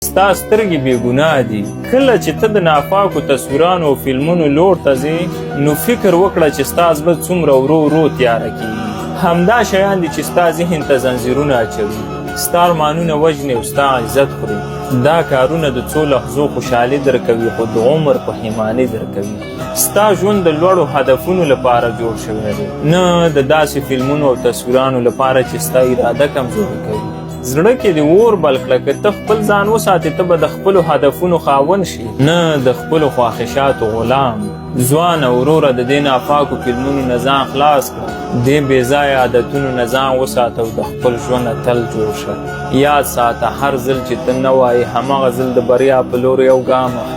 ستا سترګې بې ګناه دي. کله چې ته د ناپاکو تصویرانو او فلمونو لور ته ځې، نو فکر وکړه چې ستا زړه څومره ورو ورو تیاره کیږي. همدا شیان دي چې ستا ذهن ته ځنځیرونه اچوي، ستا ارمانونه وژني او ستا عزت خوري. دا کارونه د څو لحظو خوشحالي درکوي، خو د عمر پښیماني درکوي. ستا ژوند د لوړو هدفونو لپاره جوړ شوی دی، نه د داسې فلمونو او تصویرانو لپاره چې ستا اراده کمزورې کوي. زړه کې دې اور بل کړه. که ته خپل ځان وساتې، ته به د خپلو هدفونو خاوند شې، نه د خپلو خواهشاتو غلام. ځوانه وروره، د دې ناپاکو فلمونو نه ځان خلاص کړه، دې بې ځایه عادتونو نه ځان وساته او د خپل ژوند اتل جوړ شه. یاد ساته، هر ځل چې ته نه وایې، هماغه ځل د بریا په لور یو ګام اخلې.